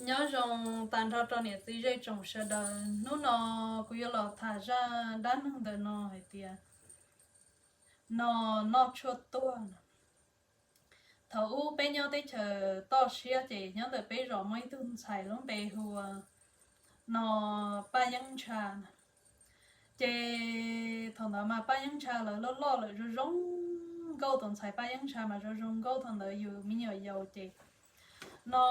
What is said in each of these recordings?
Nyob zoo tag nrho rau niam txiv zej tsoom sawv daws, hnub no kuv yuav los tham zaj dab neeg ntawm no hais tias no noj tshuaj tuag no. Thaum ub peb nyob teb chaws toj siab ces nyob ntawm peb zos muaj ib tug ntxhais lub npe hu ua no Paj Yeeb Ntsha na. Ces thaum ntawd mas Paj Yeeb Ntsha lawv loj loj lawm zoo zoo nkauj, tus ntxhais Paj Yeeb Ntsha mas zoo zoo nkauj thaum ntawd yus me nyuam yaus ces no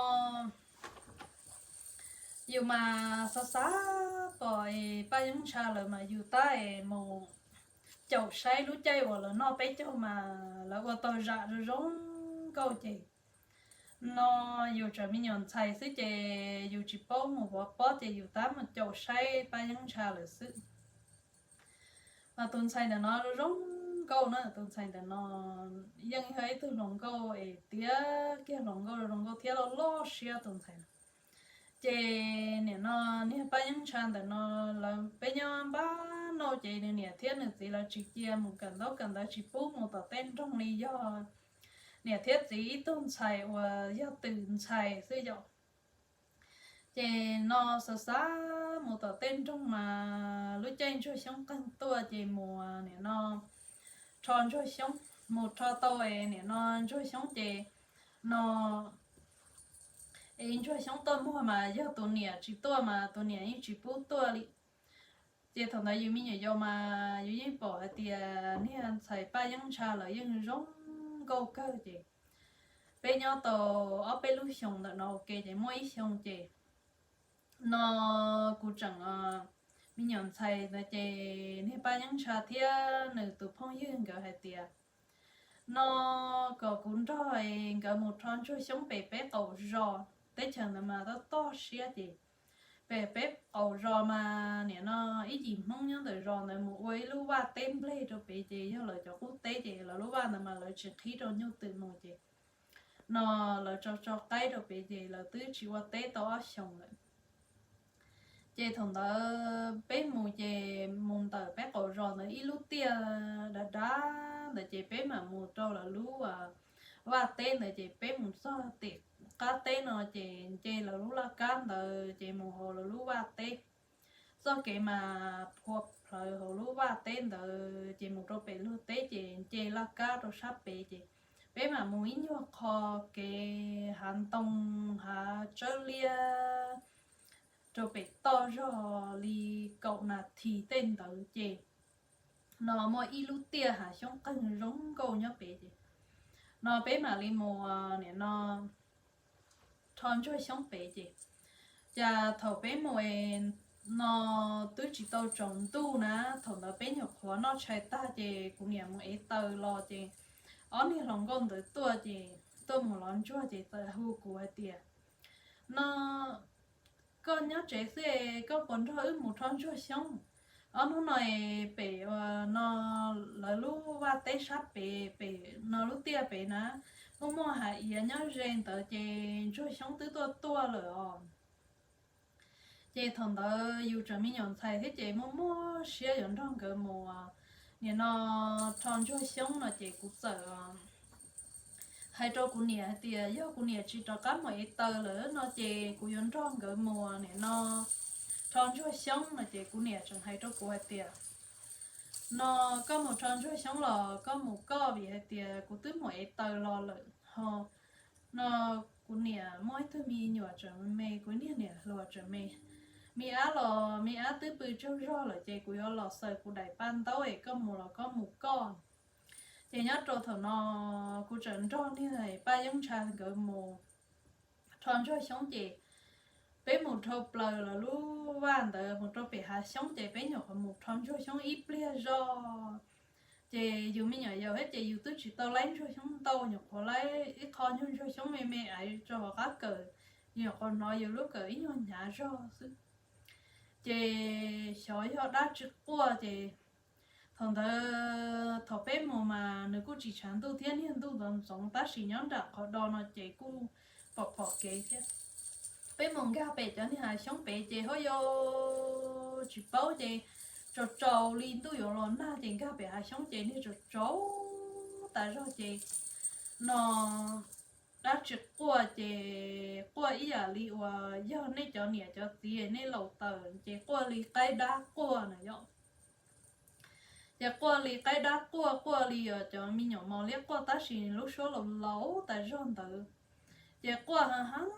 yus mas xav xav pom Paj Yeeb Ntsha lawm mas yus tab mus caum saib lub caij uas lawv noj peb caug mas lawv ua tau zam zoo zoo nkauj ces no yus tseem me nyuam ntxhais xwb ces yus tsis paub mus vov pob ces yus tab mus caum saib Paj Yeeb Ntsha lawm xwb. Mas tus ntxhais ntawm no zoo zoo nkauj na, tus ntxhais ntawm no yeej yog ib tug hluas nkauj es tiav kiag hluas nkauj zoo nkauj thiab loj loj siab tus ntxhais no. Ces nim no niag Paj Yeeb Ntsha ntawm no lawv peb nyob npab nauj ces nws niam thiab nws txiv lawv tsis cia mus kawm ntaub kawm ntawv, tsis pub mus tom tej nroog li, yog niam thiab txiv ib tug ntxhais uas yog twm ntxhais xwb yom. Ces no xav xav mus tom tej nroog mas lub caij ntsuag xyoob qeeg tuaj ces mus nim no rho ntsuag xyoob, mus rho tau es nim no ntsuag xyoob ces no es ntsuag xyoob tuaj muag mas yog tus niam tsis tuaj mas tus niam yeej tsis pub tuaj li. Ces thaum ntawd yus me nyuam yaus mas yus yeej pom hais tias niag ntxhais Paj Yeeb Ntsha lawv yeej zoo nkauj kawg ces peb nyob tau ob peb lub xyoos ntawm no ua ke ces muaj ib xyoo ces no kuv tseem me nyuam ntxhais ntawd ces niag Paj Yeeb Ntsha thiab nws tus phooj ywg nkawd hais tias no kom kuv nrog nkawd mus rho ntsuag xyoob pem peb qaum zos, teb chaws ntawd mas toj toj siab ces pem peb qaum zos mas nim no ib yim Hmoob nyob ntawm zos ntawd mus ua ib lub vaj teb nplej rau pem ces yog lawv cov qub teb ces lawv lub vaj ntawd mas lawv tsis qhib rau nyuj twm mus ces no lawv tso tso qaib rau pem ces lawv twb tsis ua teb tau ob xyoos lawm. Ces thaum ntawd peb mus ces mus ntawm peb qaum zos ntawd ib lub tiaj dav dav ntawd ces peb mam mus rau lawv lub vaj teb ntawd ces peb mus txog tim qab teb no ces nce lawv lub laj kab ntawd ces mus hauv lawv lub vaj teb. Txoj kev mas phua plhawv hauv lub vaj teb ntawd ces mus rau pem luag teb ces nce laj kab rau sab pem ces peb mam mus ib nyuag qho kev hav ntoo hav tsawb liab rau pem toj zog li kaum nas this tej ntawd ces no muaj ib lub tiaj hav xyoob qeeg zoo nkauj nyob pem ces no peb mam li mus nim no rho ntsuag xyoob pem ces cas thaum peb mus no twb tsis tau tsaus ntuj na, thaum ntawd peb nyuam qhuav noj tshais tag ces kuv niam mus ev taws los ces ob niag hluas nkauj ntawd tuaj ces tuaj mus lov ntsuag ces txawm hu kuv hais tias no koj nyob tsev xwb es koj puas nrog wb mus rho ntsuag xyoob? Ob hnub no es pem no lawv lub vaj teb sab pem, pem no lub tiaj pem na muaj muaj hav iav nyob ze ntawd ces ntsuag xyoob twb tuaj tuaj lawm os. Ces thaum ntawd yus tseem me nyuam ntxhais thiab ces muaj muaj siab yuav nrog nkawd mus nim no rho ntsuag xyoob no ces kuv txawm hais rau kuv niam hais tias yog kuv niam tsis rov qab mus ev taws lawm no ces kuv yuav nrog nkawd mus nim no rho ntsuag xyoob no ces kuv niam tseem hais rau kuv hais tias no koj mus rho ntsuag xyoob los koj mus koj, vim hais tias kuv twb mus ev taws los lawm ho no kuv niam muaj ib tug me nyuam tseem me, kuv niag niam hluas tseem me. Me ab los me ab twb pw tsaug zog lawm ces kuv yuav los xaws kuv daim paj ntaub es koj mus los koj mus koj. Ces nyob rau thaum no kuv tseem nrog niag Paj Yeeb Ntsha nkawd mus rho ntsuag xyoob ces peb mus dhau plaws lawv lub vaj ntawd mus rau pem hav xyoob ces peb nyuam qhuav mus rho ntsuag xyoob ib pliag zog. Ces yus me nyuam yaus thiab ces yus twb tsis tau laib ntsuag xyoob ntau, nyuam qhuav laib ib qho nyuag ntsuag xyoob me me aiv rau hauv qab kawm, nyuam qhuav hnov yus lub kawm ib nyuag hnyav zog xwb. Ces xyov yog dab tsi quaj ces thaum ntawd thaum peb mus mas nws kuj tsis tshav ntuj thiab, niag ntuj ntxoov ntxoov tab sis nyob nram qhov do no ces kuj pom pom kev thiab. Peb mus nkag pem cov niag hav xyoob pem ces ho yog tsis paub ces tsaus tsaus li ntuj yuav los nag ces nkag pem hav xyoob ces niag tsaus tsaus tas zog ces no dab tsi quaj ces quaj ib yam li uas yog nej cov niam cov txiv nej laus tawm ces quaj li qaib dab quaj na yom. Ces quaj li qaib dab quaj, quaj li cov me nyuam mos liab quaj tab sis lub suab laus laus tas zog ntawd. Ces quaj heev heev,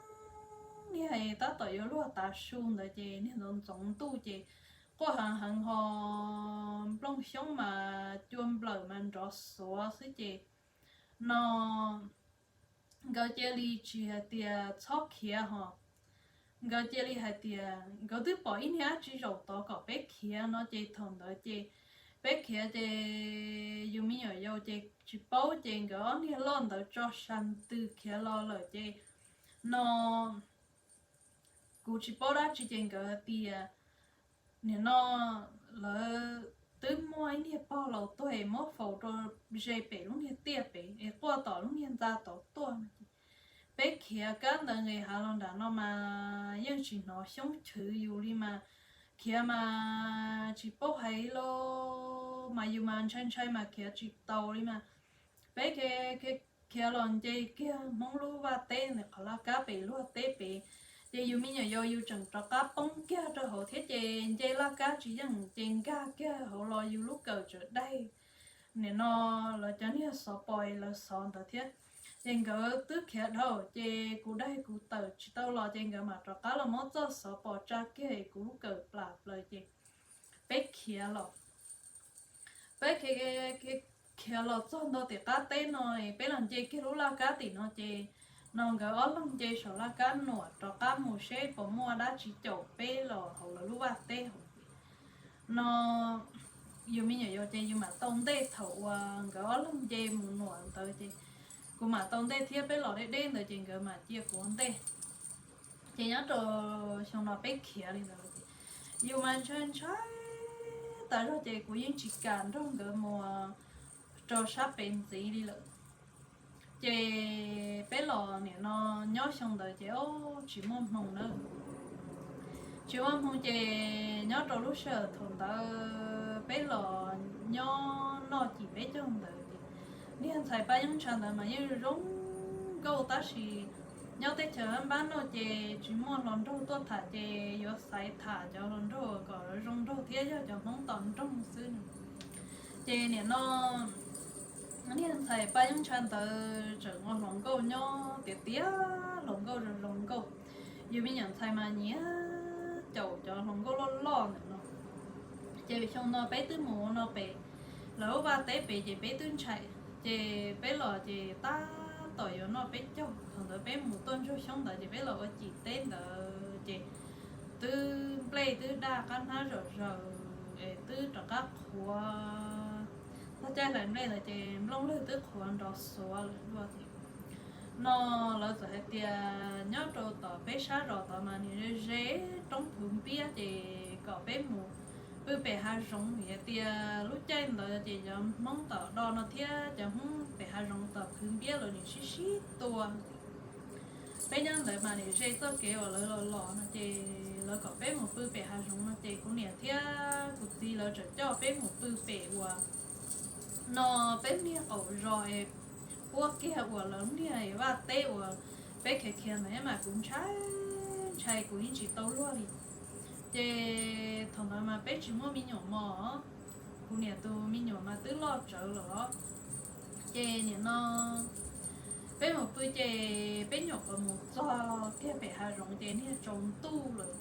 niag tab tom yuav luag tav su ntawd ces niag ntxoov ntxoov ntuj ces quaj heev heev ho nplooj xyoob mas cua nplawm mas nrov xuav xwb ces no nkawd cia li tsis hais tias txhob khiav ho, nkawd cia li hais tias nkawd twb pom ib niag dab tsi zaum tod kom peb khiav no ces thaum ntawd ces peb khiav ces yus me nyuam yaus ces tsis paub ces nkawd ob niag loj ntawd tso sa ntws khiav los lawm ces no kuv tsis paub dab tsi ces nkawd hais tias nim no lawv twb muaj ib niag pog laus tuag es muab faus rau ze pem lub niag tiaj pem es quaj tom lub niag ntxa tod tuaj no ces peb khiav kab ntawd nqis hav los nram no mas yeej tsis hnov xyoob chwv yus li mas khiav mas tsis paub hais li mas yus mas ntshai ntshai mas khiav tsis taus li mas peb khiav los nce kiag Hmoob lub vaj teb ntawm qhov laj kab pem luag teb pem ces yus me nyuam yaus yus tseem rov qab poob kiag rau hauv thiab ces nce laj kab tsis yeej ces nkag kiag hauv los yus lub kawm tseem daig. Nim no lawv cov niag xov pos lawv xov ntawd thiab ces nkawd twb khiav dhau ces kuv daig kuv tawm tsis tau los ces nkawd mam rov qab los muab txoj xov pos tsa kiag es kuv lub kawm plam plaws ces peb khiav los peb khiav los txog nto tim qab teb no peb los nce kiag lub laj kab tim no ces no nkawd ob leeg nce saum laj kab nuam rov qab mus seb puas muaj dab tsi caum peb los hauv lawv lub vaj teb hauv no yus me nyuam yaus ces yus mam tau ntej thaum uas nkawd ob leeg nce mus nuam ntawd ces kuv mam tau ntej thiab peb los deb deb ntawd ces nkawd mam cia kuv ua ntej. Ces nyob rau xyoo no peb khiav li ntawd ces yus mas ntshai ntshai tas zog ces kuv yeej tsis kam nrog nkawd mus rau sab pem ntxiv li lawm. Ces peb los nim no nyob xyoo ntawd ces o tsis muaj hmoo na, tsis muaj hmoo ces nyob rau lub sij hawm thaum ntawd peb los nyob noj cim peb caug ntawd ces niag ntxhais Paj Yeeb Ntsha ntawd mas yeej zoo nkauj tab sis nyob teb chaws npab noj ces tsis muaj hluas nraug tuaj tham ces yuav xaiv tham cov hluas nraug kom zoo nraug thiab yog cov Hmoob tom nroog xwb no. Ces nim no niag ntxhais Paj Yeeb Ntsha ntawd tseem ua hluas nkauj nyob tiav tiav hluas nkauj zoo zoo nkauj. Yus me nyuam ntxhais mas nyiam caum cov hluas nkauj loj loj ntawm no. Ces xyoo no peb twb mus no pem lawv lub vaj teb pem ces peb twb ntshai. Ces peb los ces tab tom yuav noj peb caug thaum ntawd peb mus tuaj ntsuag xyoob ntawd ces peb los ua cim teb ntawd ces twb nplej twb daj qab hnab zom zaws es twb rov qab qhuav txog caij hlais nplej ntawd ces nplooj lwg twb qhuav nrov xuav lawm dua ces no lawv txawm hais tias nyob rau tom peb sab zos tod mas nim ze ze roob Phwv Npiab ces kom peb mus pw pem hav zoov vim hais tias lub caij ntawd ces cov Hmoob tom do no thiab cov Hmoob pem hav zoov tom Phwv Npiab lawv nim sib sib tua. Peb nyob ntawd mas nim ze txoj kev uas lawv los los no ces lawv kom peb mus pw pem hav zoov no ces kuv niam thiab kuv txiv lawv tseem coj peb mus pw pem uas no peb niag qaum zos es puab kiag uas lawv niag vaj teb uas peb khiav khiav ntawd mas kuv ntshai ntshai kuv yeej tsis tau luag li. Ces thaum ntawd mas peb tsis muaj me nyuam mos, kuv niam tus me nyuam mas twb loj tsawv lawm os. Ces nim no peb mus pw ces peb nyuam qhuav mus txog kiag pem hav zoov ces niag tsaus ntuj lawm.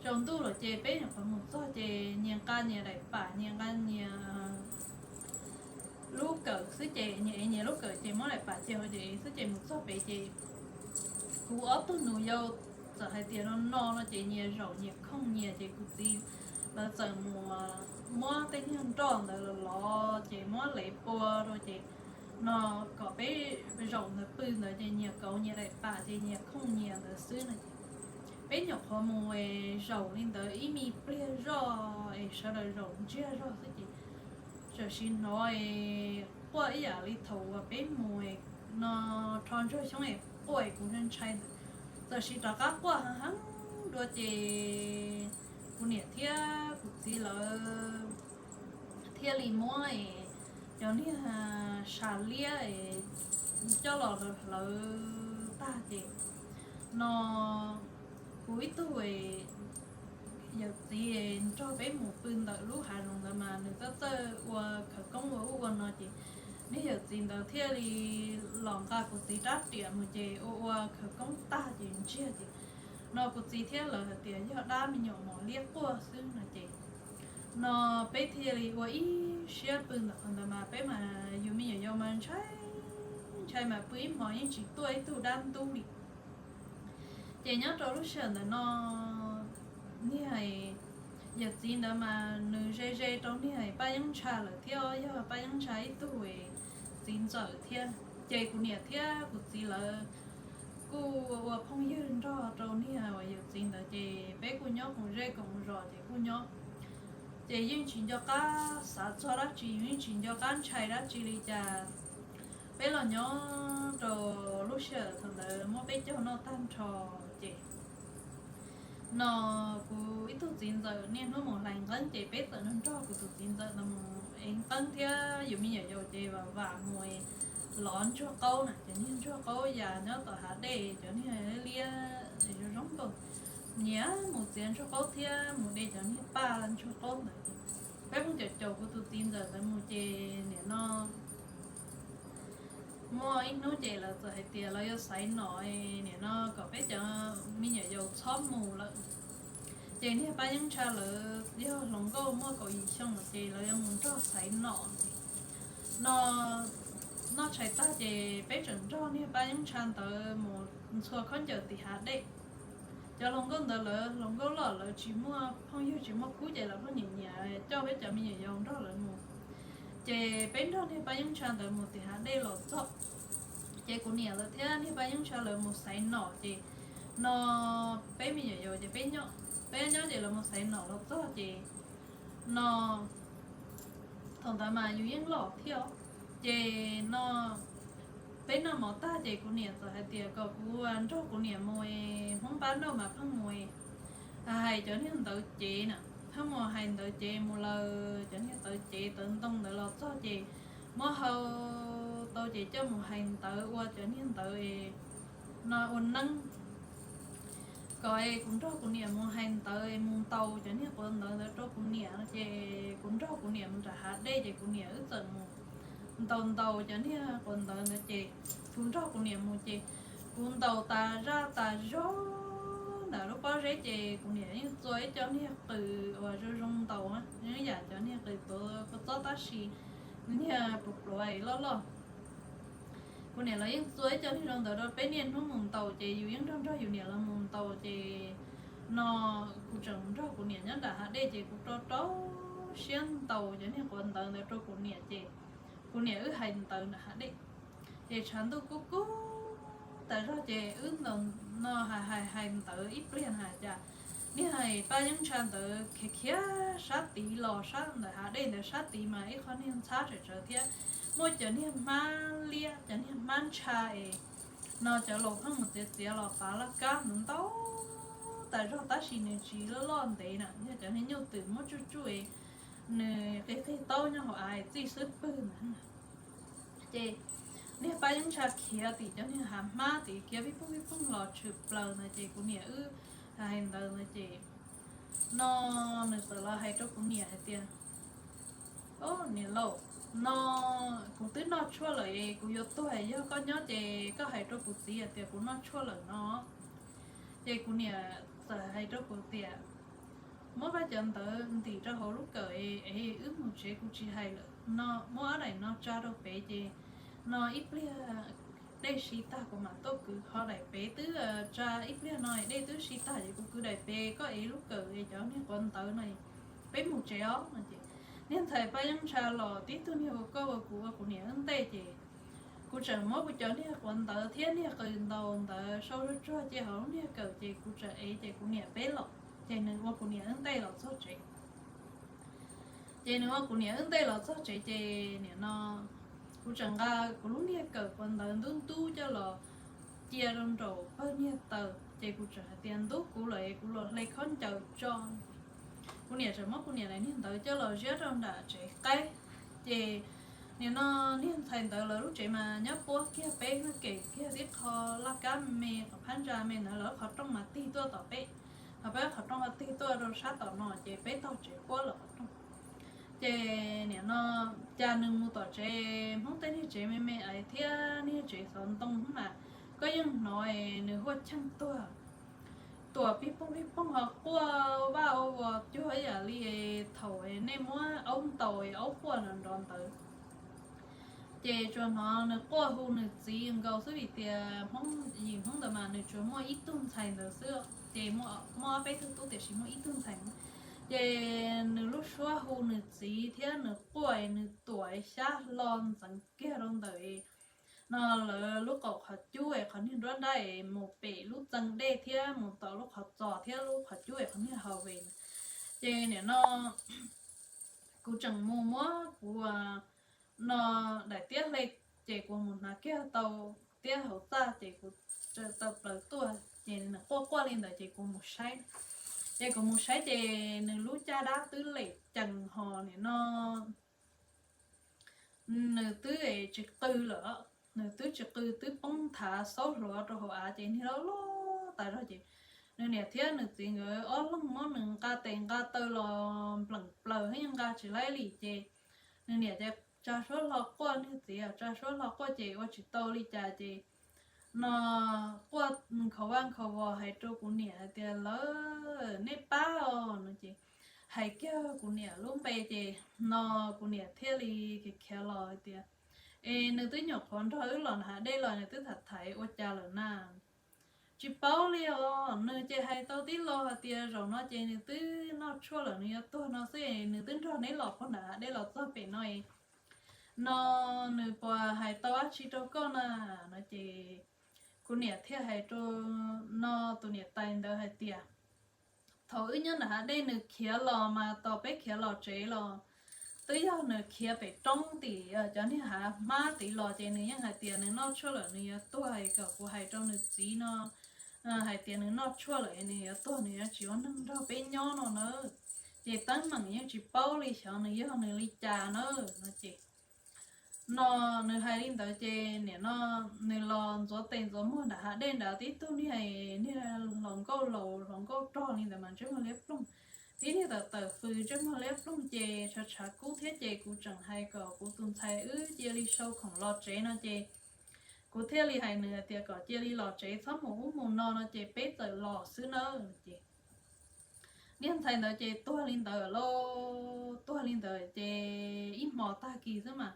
Tsaus ntuj lawm ces peb nyuam qhuav mus txog ces nyias nqa nyias daim pam, nyias nqa nyias lub kawm xwb ces nyias ev nyias lub kawm ces muab daim pam cia hauv ces ev xwb ces mus txog pem ces kuv ob tug nus yau txawm hais tias no no no ces nyias zaum nyias khooj nyias ces kuv txiv lawv txawm mus muab tej niag nroj ntawd los los ces muab lev pua rau ces no kom peb zaum ntawd pw ntawd ces nyias kauv nyias daim pam ces nyias khooj nyias ntawd xwb no ces peb nyuam qhuav mus zaum li ntawd ib me pliag zoj es sawv daws zaum ntsiag zog xwb ces txawm sim hnov quaj ib yam li thaum uas peb mus no rho ntsuag xyoob es quaj es kuv ntshai ntshai ntawd, txawm sim rov qab quaj heev heev dua ces kuv niam thiab kuv txiv lawv thiaj li muab cov niag sa liab es coj los hlawv hlawv tag ces no kuv ib tug yawm txiv nrog peb mus pw ntawm lub hav zoov ntawd mas nws txawj txawj ua khawv koob ua ub ua no ces niag yawm txiv ntawd thiaj li los nqa kuv txiv rab riam mus ces ua ua khawv koob tag ces ntsiag ces no kuv txiv thiab lawv hais tias yog dab me nyuam mos liab quaj xwb no ces no peb thiaj li ua ib siab pw ntawm qhov ntawd mas peb mas yus me nyuam yaus mas ntshai ntshai mas pw ib hmos yeej tsis tuaj ib tug dab ntub li. Ces nyob rau lub sij hawm ntawd no niag yawm txiv ntawd mas nws ze ze rau niag Paj Yeeb Ntsha lawm thiab, yog Paj Yeeb Ntsha ib tug txiv ntxawm thiab. Ces kuv niam thiab kuv txiv lawv kuj ua phooj ywg nrog rau niag uas yawm txiv ntawd ces peb kuj nyob koom zej koom zos ces kuj nyob. Ces yeej tsis nco qab xav txog dab tsi, yeej tsis nco qab ntshai dab tsi li cas. Peb los nyob rau lub sij hawm thaum ntawd muab peb caug noj tag nrho ces no kuv ib tug txiv ntxawm niaj hnub mus hlais nqeeb ces peb txawm nrog nrog kuv tus txiv ntxawm ntawd mus ev nqeeb thiab yus me nyuam yaus ces vam vam mus lov ntsuag qaub na, cov niag ntsuag qaub yas nyob tom hav dej cov niag liab zoo zoo nkaus, nyiam mus txiav ntsuag qaub thiab mus de cov niag paj ntsuag qaub ntawd. Peb pheej caum caum kuv tus txiv ntxawm ntawd mus ces nim no muaj ib hnub ces lawv txawm hais tias lawv yuav xaiv nom, nim no kom peb cov me nyuam yaus txhob mus lawm. Ces niag Paj Yeeb Ntsha lawv yog hluas nkauj muaj kaum yim xyoo lawm ces lawv yuav mus nrog xaiv nom ces no noj tshais tag ces peb tseem nrog niag Paj Yeeb Ntsha ntawd mus ntxhua khaub ncaws tim hav dej. Cov hluas nkauj ntawd lawv hluas nkauj loj lawv tsis muaj phooj ywg tsis muaj khub ces lawv pheej nyiam nyiam coj peb cov me nyuam yaus nrog lawv mus. Ces peb nrog niag Paj Yeeb Ntsha ntawd mus tim hav dej los txog ces kuv niam lawv thiab niag Paj Yeeb Ntsha lawv mus xaiv nom ces no peb me nyuam yaus ces peb nyob, peb nyob ces lawv mus xaiv nom los txog ces no thaum ntawd mas yus yeej loj thiab os. Ces no peb noj mov tag ces kuv niam txawm hais tias kom kuv nrog kuv niam mus, Hmoob pab nrauj mas pheej mus hais cov niag ntawv cev na, pheej mus hais ntawv cev mus laws cov niag tawv cev tawv ntoo ntawd los txog ces muab hau tau ces coj mus hais ntawv ua cov niag ntawv no ua neeb. Kom kuv nrog kuv niam mus hais ntawv mus ntaus cov niag quav ntawv ntawd rau kuv niam no ces kuv nrog kuv niam mus nram hav dej ces kuv niam wb txawm mus ntaus ntaus cov niag quav ntawv ntawd ces kuv nrog kuv niam mus ces kuv ntaus tas zaj tas zog ntawm lub pob zeb ces kuv niam yeej txua ib co niag qws uas zoo zoo ntaus, yam cov niag qws tuav kua txob tab sis niag pluav pluav loj loj. Kuv niam los yeej txua ib co niag zoo ntawd rau peb niaj hnub mus ntaus ces yus yeej nrog nrog yus niam los mus ntaus ces no kuv tseem nrog kuv niam nyob nram hav dej ces kuv rau rau siab ntaus cov niag quav ntawv ntawd rau kuv niam ces kuv niam wb hais ntawv nram hav dej. Ces tshav ntuj kub kub tas zog ces wb ntaus no hais hais hais ntawv ib pliag na cas niag Paj Yeeb Ntsha ntawd khiav khiav sab tid los sab ntawm hav dej ntawd sab tid mas ib qho niag ntxhab tsawm tsawv thiab muaj cov niag hmab liab cov niag hmab ntsha es no cov laus pheej mus txiav txiav los pav laj kab ntau ntau tas zog tab sis nws tsis loj loj ntev na, yog cov niag nyuj twm muab tsuj tsuj nws qig qig taub nyob hauv av txij xub pwg ntawd. Ces niag Paj Yeeb Ntsha khiav tim cov niag hav hmab tid khiav vij poog vij poog los tshwm plaws ntawd ces kuv niam wb hais ntawd ntawd ces no nws txawm los hais rau kuv niam hais tias, Niam laus, no kuv twb noj tshuaj lawm es kuv yuav tuag, yog koj nyob ces koj hais rau kuv txiv hais tias kuv noj tshuaj lawm no. Ces kuv niam txawm hais rau kuv tias, Muab koj cov ntawv ntim rau hauv lub kawm es wb mus tsev, kuv tsis hais lawm no. Muab ob daim no tsa rau pem ces no ib pliag dej si tag kuv mam tuaj kwv. Ho daim pem twb tsa ib pliag no dej twb si tag ces kuv kwv daim pem, koj ev lub kawm es cov niag quav ntawv no peb mus tsev os no. Ces niag ntxhais Paj Yeeb Ntsha los tib tug niag ua koj ua kuv ua kuv niam wb ntej ces kuv tseem muab kuv cov niag quav ntawv thiab niag qws ntaus ntawd sau zuj tsuag cia hauv lub niag kawm ces kuv tseem ev ces kuv niam peb los ces nws ua kuv niam wb ntej los txog tsev. Ces nws ua kuv niam wb ntej los txog tsev ces nim no kuv tseem nqa kuv lub niag kawm quav ntawv ntub ntub coj los cia rau nraum pawg niag taws ces kuv tseem hais tias, Ntub kuv lawm es kuv los hle khaub ncaws tso. Kuv niam tseem muab kuv niam lawv niag ntawv coj los ziab rau nram tsev qaib ces Nim no niag ntxhais ntawd lawv lub tsev mas nyob puab kiag peb kem kiag tib qho laj kab me qhov phab ntsa me ntawd, lawv qhov rooj mas tig tuaj tom peb, ho peb qhov rooj ho tig tuaj rau sab tom no ces peb tog tsev puab lawv qhov rooj. Ces nim no cas nws mus tom tsev Hmoob tej niag tsev me me ais thiab niag tsev xov ntoo Hmoob mas koj yeej hnov nws huaj cheej tuag, tuam pij pooj pij pooj ho quaj vaj ua vos cuag ib yam li thaum nej muab aub ntaus aub quaj nrov ntawd. Ces tsuas hnov nws quaj hu nws txiv nkaus xwb vim tias Hmoob yim Hmoob ntawd mas nws tsuas muaj ib tug ntxhais ntawd xwb, ces muaj ob peb tug tub tiam sis muaj ib tug ntxhais. Ces nws lub suab hu nws txiv thiab nws quaj nws tuam xyab hlo ntxeev kiag rau ntawm no lawv lub qaum qhov cub es qhov niag nruab nrab es mus pem lub txee dej thiab mus tom lub qhov txos thiab lub qhov cub es qhov niag hauv ve. Ces nim no kuv tseem mus muab kuv no daim tiab hle, ces kuv mus hnav kiag tau tiab hauv txaj ces kuv tau plaws tuaj ces nws quaj quaj li ntawd ces kuv mus saib. Ces kuv mus saib ces nws lub caj dab twb lem cees ho nim no nws twb tsis qw lawm, nws twb tsis qw twb poob nthav xaub hluav rau hauv av ces niag loj loj tas zog ces nws niam thiab nws txiv nkawd ob leeg muab nws nqa tes nqa taw los npleem plaws thiab yeej nqa tsis laib li ces nws niam ces tsa suab hlo quaj, nws txiv tsa suab hlo quaj ces ua tsis tau li cas ces no quaj nkhaus vaj nkhaus vos hais rau kuv niam hais tias lawv nej pab os no ces hais kiag kuv niam lub npe ces no kuv niam thiaj li khiav khiav los hais tias es nws twb nyuam qhuav nrog wb los nram hav dej los nws twb tham thaiv ua cas lawm na. Tsis paub li os, nws ces hais tau tib lo hais tias zaum no ces nws twb noj tshuaj lawm nws yuav tuag no xwb, nws twb nrog neb los puag nram hav dej los txog pem no no nws puas hais tau dab tsi rau koj na no ces kuv niam thiaj hais rau no tus niam tais ntawd hais tias thaum wb nyob nram hav dej nws khiav los mas tos peb khiav los tsev los twb yog nws khiav pem roob tim cov niag hav hmab tid los ces nws yeej hais tias nws noj tshuaj lawm nws yuav tuag es kom kuv hais rau nws txiv no hais tias nws noj tshuaj lawm nws yuav tuag nws yuav tsis ua neeg nrog peb nyob no na. Ces teeb meem yeej tsis paub li xyov nws yog nws li cas na no ces no nws hais li ntawd ces nim no nws los ntxuav tes ntxuav muag nram hav dej nrad tib tug niag, niag hluas nkauj laus hluas nkauj rog li ntawd mas ntsej muag liab ploog, tib niag tawm tawm fws ntsej muag liab ploog ces tshav tshav kub thiab ces kuv tseem hais kom kuv tus ntxhais wb cia li sau khoom los tsev no ces kuv thiaj li hais nws tias kom cia li los tsev txhob mus ub mus no no ces peb txawm los xwb nawb ces niag ntxhais ntawd ces tuag li ntawd lauj, tuag li ntawd ces ib hmo tag kis xwb mas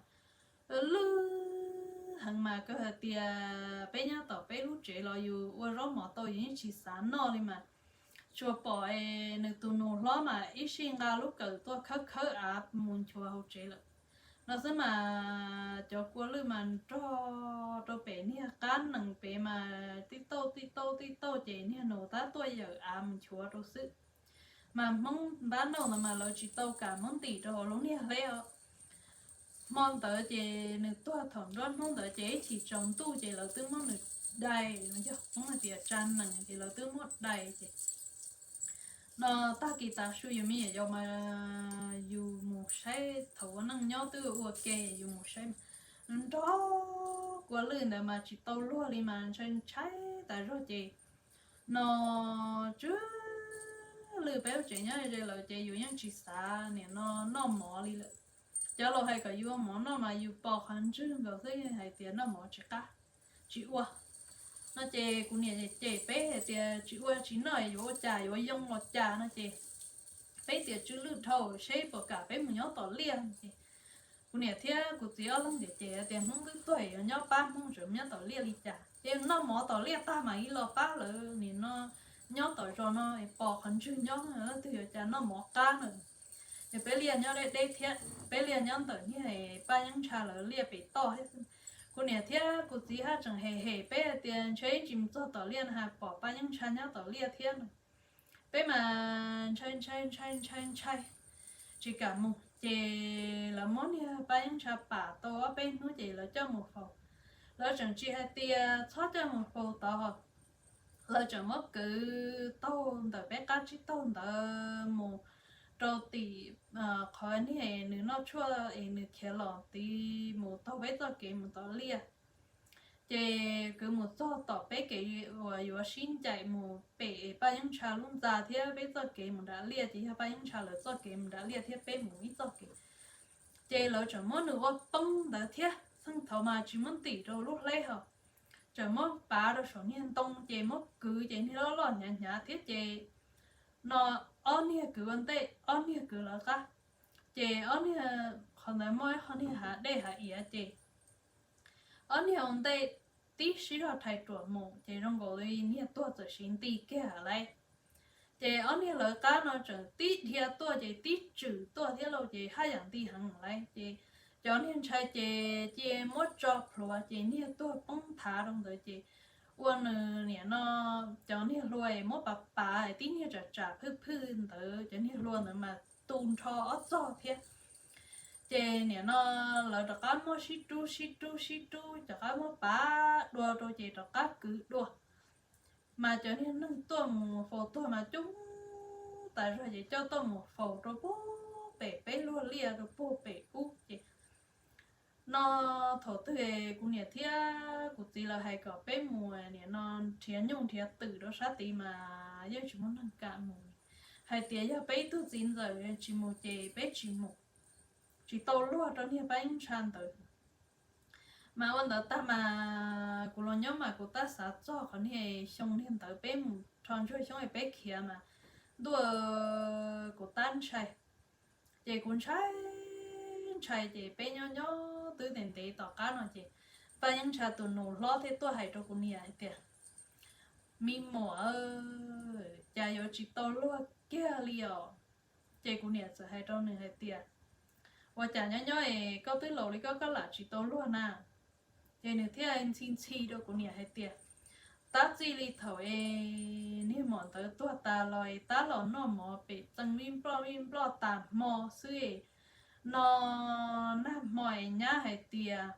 lwj heev mas kawg hais tias peb nyob tom peb lub tsev los yus ua zaub mov tau yus yeej tsis xav noj li mas tsuas pom nws tus nus hlob mas ib sij nqa lub kawm tuaj khawb khawb av mus nchuav hauv tsev lawm no xwb mas cov kua lwj mas nrog rau pem niag qab nees pem mas tib tauj tib tauj tib tauj ces niag nus tab tuaj yawm av mus nchuav rau xwb. Mas Hmoob ntab nauj ntawd mas lawv tsis tau kam muab ntim rau hauv lub niag hleb os. Hmo ntawd ces nws tuag thaum nruab hnub ntawd ces ib chim tsaus ntuj ces lawv twb muab nws dai, yog Hmoob hais tias tsa nees ces lawv twb muab dai ces no tag kis tav su yus me nyuam yaus mas yus mus saib thaum ua neej nyob twb ua ke yus mus saib nrog kua lwj ntawd mas tsis tau luag li mas ntshai ntshai tas zog ces no tsw lwj peb lub tsev nyob ze lawm ces yus yeej tsis xav nim no noj mov li lawm. Cov laus hais kom yus ua mov noj mas yus pos qhov ntswg nkaus xwb hais tias noj mov tsis qab, tsis ua no ces kuv niam cem peb hais tias tsis ua tsis noj yuav ua cas yuav yoo los cas no ces peb tias tsw lwj dhau seb puas kam peb mus nyob tom liaj ces kuv niam thiab kuv txiv ob leeg cem cem tias Hmoob twb tuag yuav nyob pab Hmoob tseem nyob tom liaj li cas, ces noj mov tom liaj tag mam li los pab lawv nim no nyob tom zos no pos qhov ntswg nyob leej twg yuav cas noj mov qab na. Ces peb liaj nyob deb deb thiab peb liaj nyob ntawm niag Paj Yeeb Ntsha lawv liaj pem toj thiab xwb. Kuv niam thiab kuv txiv haj tseem hem hem peb hais tias ntshe ib ntsis mus txog tom liaj no ha pom Paj Yeeb Ntsha nyob tom liaj thiab no. Peb mas ntshai ntshai ntshai ntshai ntshai tsis kam mus ces lawv muab niag Paj Yeeb Ntsha pam tau ob peb hnub ces lawv coj mus faus. Lawv tseem tsis hais tias txhob coj mus faus tod, lawv tseem muab kwv taug ntawm peb qab tsib taug ntawd mus rau tim qhov niag nws noj tshuaj es nws khiav los tid mus taug peb txoj kev mus tom liaj. Ces kwv mus txog tom peb kev uas yuav sib ncaim mus pem Paj Yeeb Ntsha lub ntxa thiab peb txoj kev mus nram liaj, ces yog Paj Yeeb Ntsha lawv txoj kev mus nram liaj thiab peb mus ib txoj kev. Ces lawv tseem muab nws ua poob ntawd thiab, txheej thaud mas tsis muab ntim rau lub hleb hos, tseem muab pav rau saum niag ntoo ces muab kwv ces niag loj loj hnyav hnyav thiab ces no ob niag kwv ua ntej, ob niag kwv lawv qab. Ces ob niag, qhov ntawd muaj ib qho niag hav dej hav iav ces ob niag ua ntej tib sib zog rhais ruam mus ces zoo nkaus li niag tuag txawm siv nti kiag lawm. Ces ob niag lawv qab no tseem tib dhia tuaj ces tib tswm tuaj thiab lauj, ces haj yam nti heev lawm. Ces cov niag ntshai ces cia muab tso plhuav ces niag tuag poob nthav rau ntawd ces ua nws niam no cov niag hlua muab pav pav tib niag tsam tsam phwj phwj ntawd, cov niag hlua ntawd mas tu nrho ob txog thiab. Ces niam no lawv rov qab muab sib rub sib rub sib rub, rov qab muab pav dua rau ces rov qab kwv dua. Mas cov niag neeg tuaj mus faus tuag mas coob tas zog ces coj tuaj mus faus rau puag pem peb luag liaj rau puag pem ub ces no thaum twg kuv niam thiab kuv txiv lawv hais kom peb mus niam no nrhiav nyuj nrhiav twm rau sab tid mas yeej tsis muaj neeg kam mus. Hais tias yog peb ib tug txiv ntxawm tsis mus ces peb tsis mus, tsis tau luag rau niag Paj Yeeb Ntsha ntawd. Mas ua ntawd tag mas kuv los nyob mas kuv tab xav txog qhov niag xyoo niag ntawd peb mus rho ntsuag xyoob es peb khiav mas ntuj, kuv tab ntshai. Ces kuv ntshai ntshai ces peb nyob nyob twb ntev ntev tom qab no ces Paj Yeeb Ntsha tus nus hlob thiaj tuaj hais rau kuv niam hais tias, me muam, cas yuav tsis tau luag kiag li os? Ces kuv niam txawm hais rau nws hais tias, ua cas nyob nyob es koj twb laus li koj koj lam tsis tau luag na? Ces nws thiaj ntxhi ntxhi rau kuv niam hais tias, tab txij li thaum es niag muam ntawd tuag tas los es tab los noj mov pem txee vij nploj vij nploj tas hmo xwb es no nag hmo es nyab hais tias,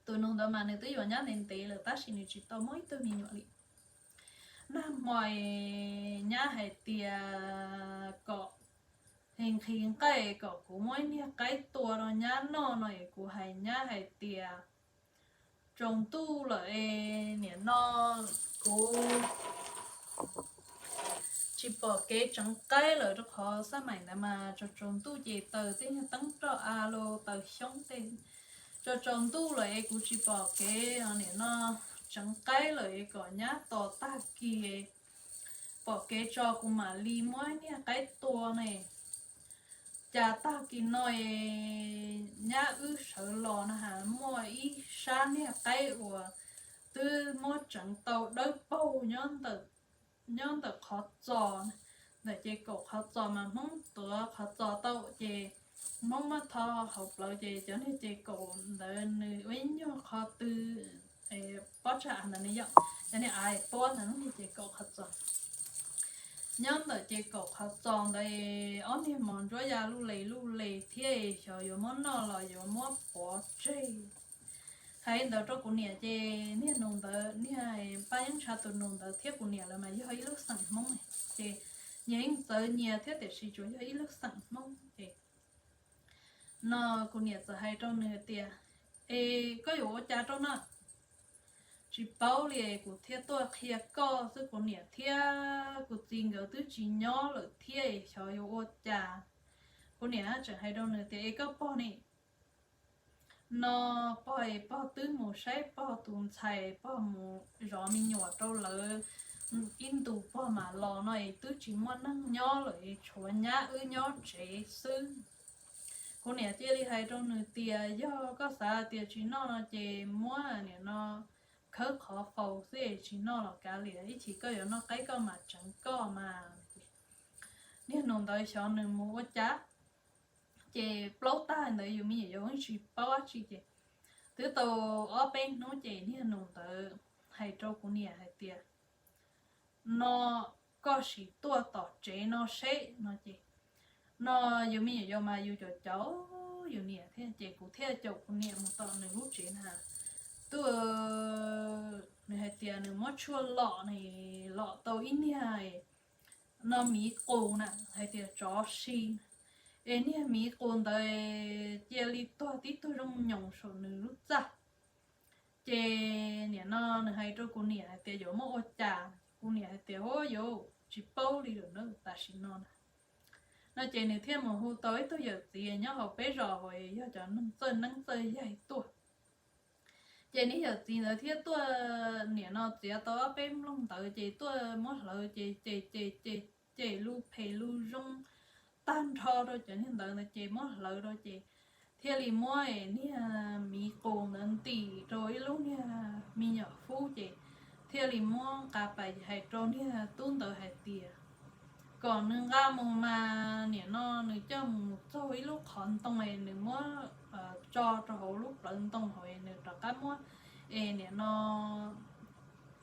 tus nus ntawd mas nws twb yuav nyab ntev ntev lawm tab sis nws tsis tau muaj ib tug me nyuam li. Nag hmo es nyab hais tias kom nqhis nqaij kom kuv muab ib niag qaib tua rau nyab noj no es kuv hais nyab hais tias, tsaus ntuj lawm es niam no kuv tsis pom kev tseev qaib lawm rau qhov xab maim ntawd mas tsaus tsaus ntuj ces taws tej nyuag teeb roj av los taws xyoob tej. Tsaus tsaus ntuj lawm es kuv tsis pom kev niam no tseev qaib lawm es kom nyab tos tag kis pom kev tso kuv mam li muab niag qaib tua ne. Cas tag kis no es nyab wb sawv los na has muaj ib sab niag qaib uas twb muab tseev tau dawb paug nyob ntawm qhov txos, ntawm ces kaum qhov txos mas Hmoob tuav qhov txos tau ces Hmoob muab tho hauv plawv ces cov niag ces kaum ntawd nws ua ib nyuag qhov tw pob tsag ntawd ne yom, cov niag av pob ntawd ces kaum qhov txos. Nyob ntawm ces kaum qhov txos ntawd ob niag mos ntsuab ya luj les luj les thiab xyov yuav muab noj los yuav muab pov tseg. Hais ntawd rau kuv niam ces niag nus ntawd, niag Paj Yeeb Ntsha tus nus ntawd thiab kuv niam lawv mas yog ib lub xeem Hmoob ces nyias yeej txawv nyias thiab tiam sis tsuas yog ib lub xeem Hmoob ces no kuv niam txawm hais rau nws tias, es koj yuav ua cas rau no? Tsis paub li, kuv thiaj tuaj qhia koj xwb, kuv niam thiab kuv txiv nkawd twb tsis nyob lawm thiab xyov yuav ua cas. Kuv niam tseem hais rau nws tias, es koj pog ne? No pog es pog twb mus saib pog tus ntxhais, pog mus zov me nyuam rau lawv ib ntus pog mam los no es twb tsis muaj neeg nyob lawm es tshuav nyab wb nyob tsev xwb. Kuv niam cia li hais rau nws tias, yog koj xav tias tsis noj no ces muab niam no khawb qhov faus xwb es tsis noj los kav liam, ib chim koj yuav noj qaib koj mam tseev koj mas. Niag nus ntawd xyov nws mus ua cas, ces plaub tag ntawd yus me nyuam yaus tsis paub dab tsi ces twb tau ob peb hnub ces niag nus ntawd hais rau kuv niam hais tias, no koj sim tuaj tom tsev no seb no ces, no yus me nyuam yaus mas yus caum caum yus niam thiab ces kuv thiaj caum kuv niam mus tom nws lub tsev na. Twb, nws hais tias nws muab tshuaj lom, lom tau ib niag no miv qus na, hais tias tsov si. Es niag miv qus ntawd cia li tuag tib tug zoo nyoos saum nws lub txaj. Ces nim no nws hais rau kuv niam hais tias yuav muab ua cas, kuv niam hais tias ua yuav tsis paub li lawm na tam sim no na. No ces nws thiaj mus hu tau ib tug yawm txiv nyob hauv peb zos uas yog cov neeg txawj neeb txawj yaig tuaj. Ces niag yawm txiv ntawd thiaj tuaj, nim no txiav tau ob peb nplooj ntawd ces tuaj muab hlawv ces ces ces ces ces lus phem lus zoo tag nrho rau cov niag ntawd ntawd ces muab hlawv rau ces thiaj li muab niag miv qus ntawd ntim rau ib lub niag me nyuam fub ces thiaj li muab nqa pais hais rau niag tub ntawd hais tias kom nws nqa mus mas nim no nws coj mus txog ib lub qhov ntoo es nws muab tso rau hauv lub plawv ntoo hauv es nws rov qab muab es nim no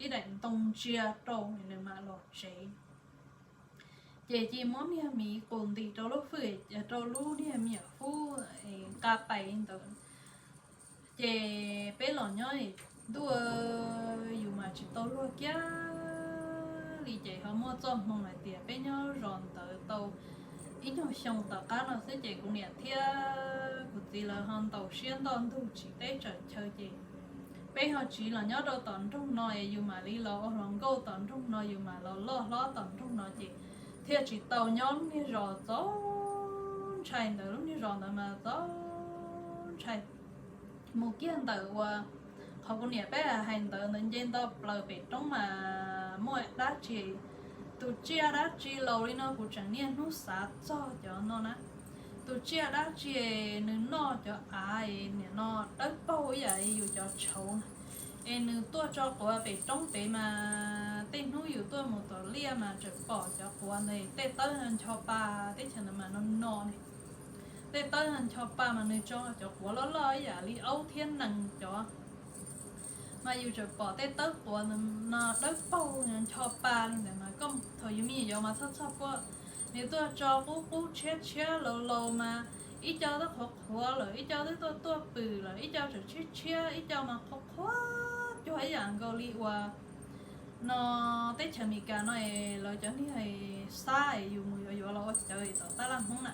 ib daim ntoo ntsia rau nws mam los tsev. Ces cia muab niag miv qus ntim rau lub fwj, rau lub niag me nyuam fub nqa pais ntawd. Ces peb los nyob ntuj, yus mas tsis tau luag kiag li ces ho muaj txoj hmoo hais tias peb nyob zos ntawd tau ib nyuag xyoo tom qab no xwb ces kuv niam thiab kuv txiv lawv ho ntaus siab ntoj ntug tsiv teb tsaws chaw ces peb ho tsiv los nyob rau tom nroog no es yus mam li los ua hluas nkauj tom nroog no, yus mam los loj hlob tom nroog no ces thiaj tsis tau nyob lub niag zos txaus ntshai ntawd. Lub niag zos ntawd mas txaus ntshai. Mus kiag ntawm uas qhov kuv niam peb hais ntawd ntawd nce nto plaws pem roob mas muaj dab tsi, tus tsiaj dab tsi laus li no kuv tseem niaj hnub xav txog cov no na. Tus tsiaj dab tsi nws noj cov av nim no dawb paug ib yam li yus cov tshauv na. Es nws tuaj tso quav pem roob pem mas tej hnub yus tuaj mus tom liaj mas tseem pom cov quav ntawd tej tawb ncho pa, teb chaws ntawd mas no no ne. Tej tawb ncho pa mas nws tso cov quav loj loj ib yam li aub thiab nees cov mas yus tseem pom tej tawb quav no dawb paug ncho pa li ntawd mas koj thaum yus me nyuam yaus mas txhob txhob puaj. Nws tuaj tso qub qub tshiab tshiab laus laus mas ib co twb qhuav qhuav lawm, ib co twb tuaj tuaj pwm lawm, ib co tseem tshiab tshiab, ib co mas qhuav qhuav cuag ib yam nkaus li uas no teb chaws Amelikas no es lawv cov niag xab es yus mus yuav yuav los ua cawv tom tab laj Hmoob na.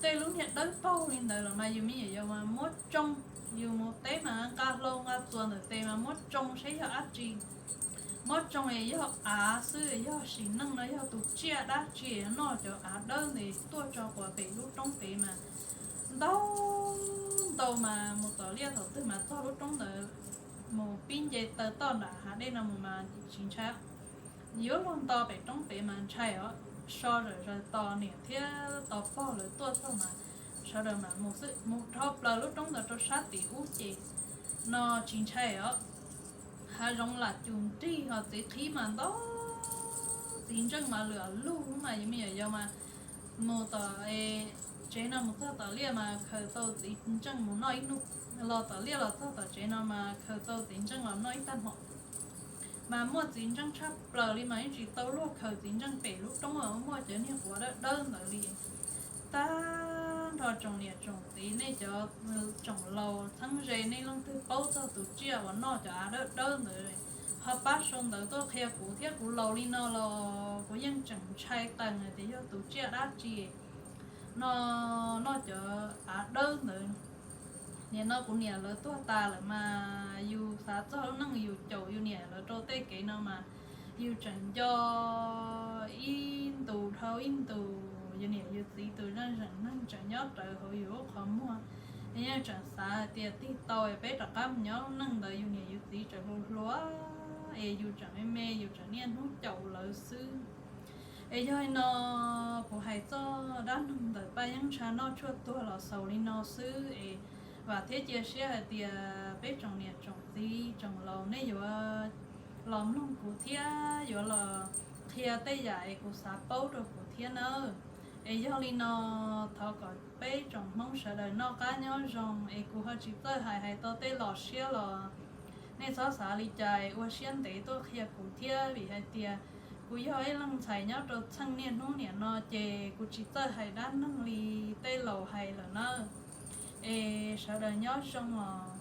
Tej lub niag dawb paug li ntawd los mas yus me nyuam yaus mas muab tsoo, yus mus teb mas nqa hlau nqa txuas ntawm tes mas muab tsoo saib yog dab tsi. Muab tsoo es yog av xwb, yog sim neej no yog tus tsiaj dab tsi noj cov av dawb ntawd tuaj tso quav pem lub roob pem mas ntau ntau mas mus tom liaj thaum twg mas txog lub roob ntawd mus pib nce taw toj nram hav dej no mus mas tsis ntshai. Yuav luag nto pem roob pem mas ntshai os, so zawm zaws tos niam thiab tos pog lawv tuaj txog mas sawv daws mam mus xwb, mus dhau plaws lub roob ntawd rau sab tim ub ces no tsis ntshai os. Hav zoov lam cum nrig ho txiv qhib mas ntau, txiv ntseej mas lwm lug mas yus me nyuam yaus mas mus tom tsev no mus txog tom liaj mas khaws tau txiv ntseej mus noj ib hnub, los tom liaj los txog tom tsev no mas khaws tau txiv ntseej los noj ib tag hmo. Mas muaj txiv ntseej tshaj plaws li mas yeej tsis tau luag khaws txiv ntseej pem lub roob uas muaj cov niag quav dawb dawb ntawd li. Tag nrho tsoom niam tsoom txiv nej cov tsoom laus txheeb ze nej leej twg paub txog tus tsiaj uas noj cov av dawb dawb ntawd ho pab sau ntawv tuaj qhia kuv thiab, kuv laus li no los kuv yeej tseem ntshai qees hais tias yog tus tsiaj dab tsi no noj cov av dawb ntawd. Nim no kuv niam lawv tuag tas lawm mas yus xav txog lub neej yus caum yus niam lawv rau tej kev no mas yus tseem nco ib ntus dhau ib ntus. Yus niam yus txiv tus zaj zeem neeg tseem nyob rawv hauv yus lub qhov muag, yeej tseem xav hais tias tig tau peb rov qab mus nyob lub neej ntawd yus niam yus txiv tseem hluas hluas es yus tseem me me yus tseem niaj hnub caum lawv xwb. Es yog li no kuv hais txoj dab neeg ntawm Paj Yeeb Ntsha noj tshuaj tuag los xaus li no xwb es vam thiab cia siab hais tias peb tsoom niam tsoom txiv tsoom laus nej yuav los mloog kuv thiab yuav los qhia tej yam es kuv xav paub rau kuv thiab nawb. Es yog li no thov kom peb tsoom Hmoob sawv daws noj qab nyob zoo es kuv ho tsis txawj hais hais tau tej los siab los nej txhob xav li cas es ua siab ntev tuaj qhia kuv thiab vim hais tias kuv yog ib leej ntxhais nyob rau txheej niaj hnub niam no ces kuv tsis txawj hais dab neeg li tej laus hais lawm nawb. Es sawv daws nyob zoo os.